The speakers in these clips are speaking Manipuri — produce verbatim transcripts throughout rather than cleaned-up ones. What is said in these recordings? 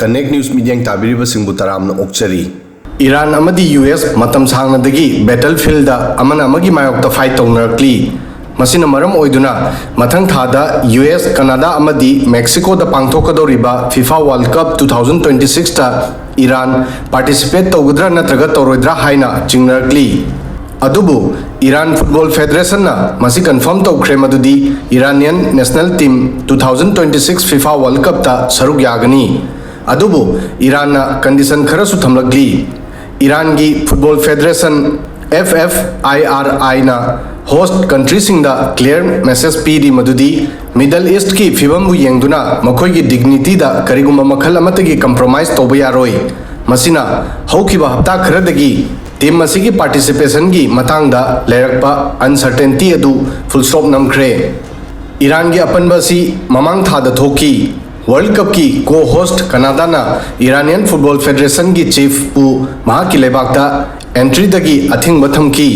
Connect News ꯃꯤꯠꯌꯦꯡ ꯇꯥꯕꯤꯔꯤꯕꯁꯤꯡꯕꯨ ꯇꯔꯥꯝꯅ ꯑꯣꯛꯆꯔꯤ꯫ ꯏꯔꯥꯟ ꯑꯃꯗꯤ ꯌꯨ ꯑꯦꯁ ꯃꯇꯝ ꯁꯥꯡꯅꯗꯒꯤ ꯕꯦꯇꯜꯐꯤꯜꯗ ꯑꯃꯅ ꯑꯃꯒꯤ ꯃꯥꯌꯣꯛꯇ ꯐꯥꯏꯠ ꯇꯧꯅꯔꯛꯂꯤ꯫ ꯃꯁꯤꯅ ꯃꯔꯝ ꯑꯣꯏꯗꯨꯅ ꯃꯊꯪ ꯊꯥꯗ ꯌꯨ ꯑꯦꯁ, ꯀꯅꯥꯗꯥ ꯑꯃꯗꯤ ꯃꯦꯛꯁꯤꯀꯣꯗ ꯄꯥꯡꯊꯣꯛꯀꯗꯧꯔꯤꯕ FIFA world cup two thousand twenty ꯁꯤꯛꯁꯇ ꯏꯔꯥꯟ ꯄꯥꯔꯇꯤꯁꯤꯄꯦꯠ ꯇꯧꯒꯗ꯭ꯔꯥ ꯅꯠꯇ꯭ꯔꯒ ꯇꯧꯔꯣꯏꯗ꯭ꯔꯥ ꯍꯥꯏꯅ ꯆꯤꯡꯅꯔꯛꯂꯤ꯫ ꯑꯗꯨꯕꯨ ꯏꯔꯥꯟ ꯐꯨꯠꯕꯣꯜ ꯐꯦꯗꯔꯦꯁꯟꯅ ꯃꯁꯤ ꯀꯟꯐꯥꯔꯝ ꯇꯧꯈ꯭ꯔꯦ ꯃꯗꯨꯗꯤ Iranian national team two thousand twenty six FIFA world ꯀꯞꯇ ꯁꯔꯨꯛ ꯌꯥꯒꯅꯤ꯫ ꯑꯗꯨꯕꯨ ꯏꯔꯥꯟꯅ ꯀꯟꯗꯤꯁꯟ ꯈꯔꯁꯨ ꯊꯝꯂꯛꯂꯤ꯫ ꯏꯔꯥꯟꯒꯤ football federation, F F I R ꯑꯥꯏꯅ ꯍꯣꯁ꯭ꯠ ꯀꯟꯇ꯭ꯔꯤꯁꯤꯡꯗ ꯀ꯭ꯂꯤꯌꯔ ꯃꯦꯁꯦꯖ ꯄꯤꯔꯤ ꯃꯗꯨꯗꯤ ꯃꯤꯗꯜ ꯏꯁ꯭ꯠꯀꯤ ꯐꯤꯕꯝꯕꯨ ꯌꯦꯡꯗꯨꯅ ꯃꯈꯣꯏꯒꯤ ꯗꯤꯒꯅꯤꯇꯤꯗ ꯀꯔꯤꯒꯨꯝꯕ ꯃꯈꯜ ꯑꯃꯠꯇꯒꯤ ꯀꯝꯄ꯭ꯔꯣꯃꯥꯏꯖ ꯇꯧꯕ ꯌꯥꯔꯣꯏ꯫ ꯃꯁꯤꯅ ꯍꯧꯈꯤꯕ ꯍꯞꯇꯥ ꯈꯔꯗꯒꯤ ꯇꯤꯝ ꯑꯁꯤꯒꯤ ꯄꯥꯔꯇꯤꯁꯤꯄꯦꯁꯟꯒꯤ ꯃꯇꯥꯡꯗ ꯂꯩꯔꯛꯄ ꯑꯟꯁꯔꯇꯦꯟꯇꯤ ꯑꯗꯨ ꯐꯨꯜ ꯁ꯭ꯇꯣꯞ ꯅꯝꯈ꯭ꯔꯦ꯫ ꯏꯔꯥꯟꯒꯤ ꯑꯄꯟꯕ ꯑꯁꯤ ꯃꯃꯥꯡ ꯊꯥꯗ ꯊꯣꯛꯈꯤ꯫ ꯋꯥꯔꯜ ꯀꯞꯀꯤ ꯀꯣ ꯍꯣꯁ꯭ꯠ ꯀꯅꯥꯗꯥꯅ ꯏꯔꯥꯅꯤꯌꯟ ꯐꯨꯠꯕꯣꯜ ꯐꯦꯗꯔꯦꯁꯟꯒꯤ ꯆꯤꯐꯄꯨ ꯃꯍꯥꯛꯀꯤ ꯂꯩꯕꯥꯛꯇ ꯑꯦꯟꯇ꯭ꯔꯤꯗꯒꯤ ꯑꯊꯤꯡꯕ ꯊꯝꯈꯤ꯫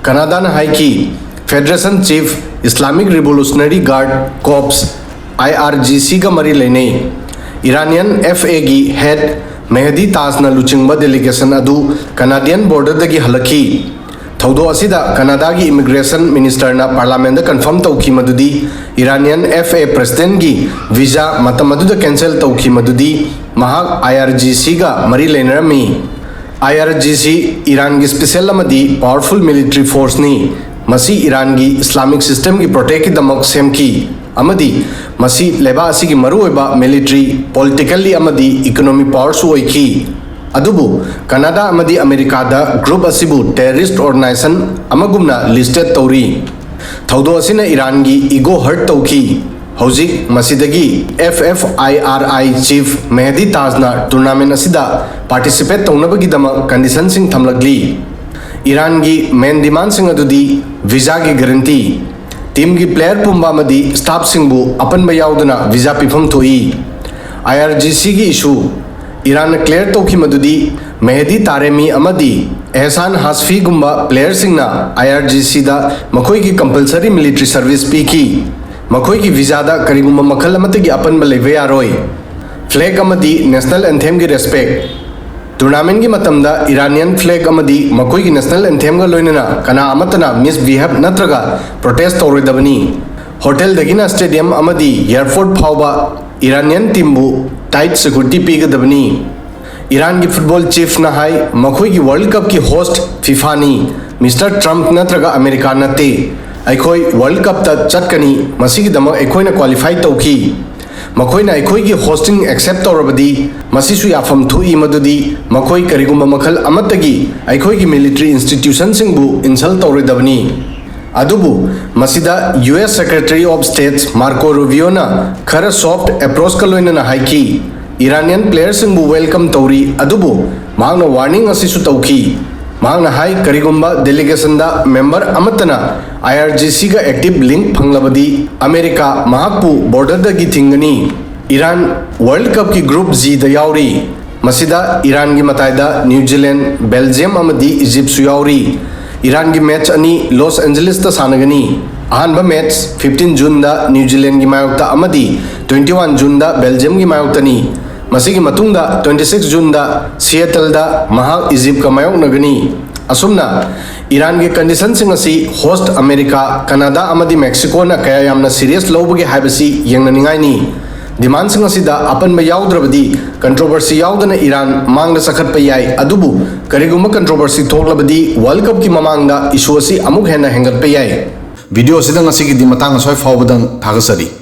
ꯀꯅꯥꯗꯥꯅ ꯍꯥꯏꯈꯤ, ꯐꯦꯗꯔꯦꯁꯟ ꯆꯤꯐ ꯏꯁꯂꯥꯃꯤꯛ ꯔꯤꯚꯣꯂꯨꯁꯅꯔꯤ ꯒꯥꯔꯗ ꯀꯣꯔꯞꯁ, ꯑꯥꯏ ꯑꯥꯔ ꯖꯤ ꯁꯤꯒ ꯃꯔꯤ ꯂꯩꯅꯩ꯫ ꯏꯔꯥꯅꯤꯌꯟ ꯑꯦꯐ ꯑꯦꯒꯤ ꯍꯦꯗ ꯃꯦꯍꯗꯤ ꯇꯥꯖꯅ ꯂꯨꯆꯤꯡꯕ ꯗꯦꯂꯤꯒꯦꯁꯟ ꯑꯗꯨ ꯀꯅꯥꯗꯤꯌꯟ ꯕꯣꯔꯗꯔꯗꯒꯤ ꯍꯜꯂꯛꯈꯤ꯫ ꯊꯧꯗꯣꯛ ꯑꯁꯤꯗ ꯀꯅꯥꯗꯥꯒꯤ ꯏꯃꯤꯒ꯭ꯔꯦꯁꯟ ꯃꯤꯅꯤꯁꯇꯔꯅ ꯄꯥꯔꯂꯥꯃꯦꯟꯗ ꯀꯟꯐꯥꯔꯝ ꯇꯧꯈꯤ ꯃꯗꯨꯗꯤ ꯏꯔꯥꯅꯤꯌꯟ ꯑꯦꯐ ꯑꯦ ꯄ꯭ꯔꯦꯁꯤꯗꯦꯟꯒꯤ ꯚꯤꯖꯥ ꯃꯇꯝ ꯑꯗꯨꯗ ꯀꯦꯟꯁꯦꯜ ꯇꯧꯈꯤ ꯃꯗꯨꯗꯤ ꯃꯍꯥꯛ ꯑꯥꯏ ꯑꯥꯔ ꯖꯤ ꯁꯤꯒ ꯃꯔꯤ ꯂꯩꯅꯔꯝꯃꯤ꯫ ꯑꯥꯏ ꯑꯥꯔ ꯖꯤ ꯁꯤ ꯏꯔꯥꯟꯒꯤ ꯁ꯭ꯄꯦꯁꯦꯜ ꯑꯃꯗꯤ ꯄꯥꯋꯔꯐꯨꯜ ꯃꯤꯂꯤꯇꯔꯤ ꯐꯣꯔꯁꯅꯤ꯫ ꯃꯁꯤ ꯏꯔꯥꯟꯒꯤ ꯏꯁꯂꯥꯃꯤꯛ ꯁꯤꯁꯇꯦꯝꯒꯤ ꯄ꯭ꯔꯣꯇꯦꯛꯀꯤꯗꯃꯛ ꯁꯦꯝꯈꯤ ꯑꯃꯗꯤ ꯃꯁꯤ ꯂꯩꯕꯥꯛ ꯑꯁꯤꯒꯤ ꯃꯔꯨꯑꯣꯏꯕ ꯃꯤꯂꯤꯇꯔꯤ, ꯄꯣꯂꯤꯇꯤꯀꯦꯜꯂꯤ ꯑꯃꯗꯤ ꯏꯀꯣꯅꯣꯃꯤ ꯄꯥꯋꯔꯁꯨ ꯑꯣꯏꯈꯤ꯫ ꯑꯗꯨꯕꯨ ꯀꯅꯥꯗꯥ ꯑꯃꯗꯤ ꯑꯃꯦꯔꯤꯀꯥꯗ ꯒ꯭ꯔꯨꯞ ꯑꯁꯤꯕꯨ ꯇꯦꯔꯔꯤꯁ꯭ꯠ ꯑꯣꯔꯒꯅꯥꯏꯖꯦꯁꯟ ꯑꯃꯒꯨꯝꯅ ꯂꯤꯁꯇꯦꯗ ꯇꯧꯔꯤ꯫ ꯊꯧꯗꯣꯛ ꯑꯁꯤꯅ ꯏꯔꯥꯟꯒꯤ ꯏꯒꯣ ꯍꯔꯠ ꯇꯧꯈꯤ꯫ ꯍꯧꯖꯤꯛ ꯃꯁꯤꯗꯒꯤ F F I R I chief ꯃꯦꯍꯗꯤ ꯇꯥꯖꯅ tournament ꯑꯁꯤꯗ ꯄꯥꯔꯇꯤꯁꯤꯄꯦꯠ ꯇꯧꯅꯕꯒꯤꯗꯃꯛ ꯀꯟꯗꯤꯁꯟꯁꯤꯡ ꯊꯝꯂꯛꯂꯤ꯫ ꯏꯔꯥꯟꯒꯤ ꯃꯦꯟ ꯗꯤꯃꯥꯟꯁꯤꯡ ꯑꯗꯨꯗꯤ ꯚꯤꯖꯥꯒꯤ ꯒꯥꯔꯦꯟꯇꯤ, ꯇꯤꯝꯒꯤ ꯄ꯭ꯂꯦꯌꯔ ꯄꯨꯝꯕ ꯑꯃꯗꯤ ꯁ꯭ꯇꯥꯐꯁꯤꯡꯕꯨ ꯑꯄꯟꯕ ꯌꯥꯎꯗꯅ ꯚꯤꯖꯥ ꯄꯤꯐꯝ ꯊꯣꯛꯏ꯫ ꯑꯥꯏ ꯑꯥꯔ ꯖꯤ ꯁꯤꯒꯤ ꯏꯁꯨ, ꯏꯔꯥꯟꯅ ꯀ꯭ꯂꯤꯌꯔ ꯇꯧꯈꯤ ꯃꯗꯨꯗꯤ ꯃꯦꯍꯗꯤ ꯇꯥꯔꯦꯃꯤ ꯑꯃꯗꯤ ꯑꯦꯍꯁꯥꯟ ꯍꯥꯁꯐꯤꯒꯨꯝꯕ ꯄ꯭ꯂꯦꯌꯔꯁꯤꯡꯅ ꯑꯥꯏ ꯑꯥꯔ ꯖꯤ ꯁꯤꯗ ꯃꯈꯣꯏꯒꯤ ꯀꯝꯄꯜꯁꯔꯤ ꯃꯤꯂꯤꯇꯔꯤ ꯁꯔꯚꯤꯁ ꯄꯤꯈꯤ꯫ ꯃꯈꯣꯏꯒꯤ ꯚꯤꯖꯥꯗ ꯀꯔꯤꯒꯨꯝꯕ ꯃꯈꯜ ꯑꯃꯠꯇꯒꯤ ꯑꯄꯟꯕ ꯂꯩꯕ ꯌꯥꯔꯣꯏ꯫ Flag ꯑꯃꯗꯤ national anthemꯒꯤ respect꯫ Tournamentꯀꯤ ꯃꯇꯝꯗ Iranian flag ꯑꯃꯗꯤ ꯃꯈꯣꯏꯒꯤ national anthemꯒ ꯂꯣꯏꯅꯅ ꯀꯅꯥ ꯑꯃꯠꯇꯅ misbehave ꯅꯠꯇ꯭ꯔꯒ protest ꯇꯧꯔꯣꯏꯗꯕꯅꯤ꯫ Hotelꯗꯒꯤꯅ stadium ꯑꯃꯗꯤ airport ꯐꯥꯎꯕ Iranian teamꯕꯨ tight security ꯄꯤꯒꯗꯕꯅꯤ꯫ ꯏꯔꯥꯟꯒꯤ football chiefꯅ ꯍꯥꯏ, ꯃꯈꯣꯏꯒꯤ World Cupꯀꯤ host FIFAꯅꯤ, Mister Trump ꯅꯠꯇ꯭ꯔꯒ ꯑꯃꯦꯔꯤꯀꯥ ꯅꯠꯇꯦ꯫ ꯑꯩꯈꯣꯏ World Cupꯇ ꯆꯠꯀꯅꯤ, ꯃꯁꯤꯒꯤꯗꯃꯛ ꯑꯩꯈꯣꯏꯅ qualify ꯇꯧꯈꯤ꯫ ꯃꯈꯣꯏꯅ ꯑꯩꯈꯣꯏꯒꯤ hosting accept ꯇꯧꯔꯕꯗꯤ, ꯃꯁꯤꯁꯨ ꯌꯥꯐꯝ ꯊꯣꯛꯏ ꯃꯗꯨꯗꯤ ꯃꯈꯣꯏ ꯀꯔꯤꯒꯨꯝꯕ ꯃꯈꯜ ꯑꯃꯠꯇꯒꯤ ꯑꯩꯈꯣꯏꯒꯤ military institutionꯁꯤꯡꯕꯨ insult ꯇꯧꯔꯣꯏꯗꯕꯅꯤ꯫ ꯑꯗꯨꯕꯨ ꯃꯁꯤꯗ U S Secretary of State Marco Rubioꯅ ꯈꯔ soft approachꯀ ꯂꯣꯏꯅꯅ ꯍꯥꯏꯈꯤ, Iranian playerꯁꯤꯡꯕꯨ welcome ꯇꯧꯔꯤ, ꯑꯗꯨꯕꯨ ꯃꯍꯥꯛꯅ warning ꯑꯁꯤꯁꯨ ꯇꯧꯈꯤ꯫ ꯃꯍꯥꯛꯅ ꯍꯥꯏ, ꯀꯔꯤꯒꯨꯝꯕ delegationꯗ member ꯑꯃꯠꯇꯅ IRGCꯒ active link ꯐꯪꯂꯕꯗꯤ ꯑꯃꯦꯔꯤꯀꯥ ꯃꯍꯥꯛꯄꯨ borderꯗꯒꯤ ꯊꯤꯡꯒꯅꯤ꯫ ꯏꯔꯥꯟ World Cupꯀꯤ Group Gꯗ ꯌꯥꯎꯔꯤ꯫ ꯃꯁꯤꯗ ꯏꯔꯥꯟꯒꯤ ꯃꯇꯥꯏꯗ New Zealand, Belgium ꯑꯃꯗꯤ Egyptꯁꯨ ꯌꯥꯎꯔꯤ꯫ ꯏꯔꯥꯟꯒꯤ match ꯑꯅꯤ Los Angelesꯇ ꯁꯥꯟꯅꯒꯅꯤ꯫ ꯑꯍꯥꯟꯕ match fifteen Juneꯗ New Zealandꯒꯤ ꯃꯥꯌꯣꯛꯇ ꯑꯃꯗꯤ twenty one Juneꯗ Belgiumꯒꯤ ꯃꯥꯌꯣꯛꯇꯅꯤ꯫ ꯃꯁꯤꯒꯤ ꯃꯇꯨꯡꯗ twenty six Juneꯗ Seattleꯗ ꯃꯍꯥꯛ Egyptꯀ ꯃꯥꯌꯣꯛꯅꯒꯅꯤ꯫ ꯑꯁꯨꯝꯅ ꯏꯔꯥꯟꯒꯤ conditionꯁꯤꯡ ꯑꯁꯤ host ꯑꯃꯦꯔꯤꯀꯥ, ꯀꯅꯥꯗꯥ ꯑꯃꯗꯤ Mexicoꯅ ꯀꯌꯥ ꯌꯥꯝꯅ serious ꯂꯧꯕꯒꯦ ꯍꯥꯏꯕꯁꯤ ꯌꯦꯡꯅꯅꯤꯡꯉꯥꯏꯅꯤ꯫ Demandꯁꯤꯡ ꯑꯁꯤꯗ ꯑꯄꯟꯕ ꯌꯥꯎꯗ꯭ꯔꯕꯗꯤ controversy ꯌꯥꯎꯗꯅ ꯏꯔꯥꯟ ꯃꯥꯡꯗ ꯆꯈꯠꯄ ꯌꯥꯏ, ꯑꯗꯨꯕꯨ ꯀꯔꯤꯒꯨꯝꯕ controversy ꯊꯣꯛꯂꯕꯗꯤ World Cupꯀꯤ ꯃꯃꯥꯡꯗ issue ꯑꯁꯤ ꯑꯃꯨꯛ ꯍꯦꯟꯅ ꯍꯦꯟꯒꯠꯄ ꯌꯥꯏ꯫ Video ꯑꯁꯤꯗ ꯉꯁꯤꯒꯤꯗꯤ ꯃꯇꯥꯡ ꯑꯁ꯭ꯋꯥꯏ ꯐꯥꯎꯕꯗꯪ ꯊꯥꯒꯠꯆꯔꯤ꯫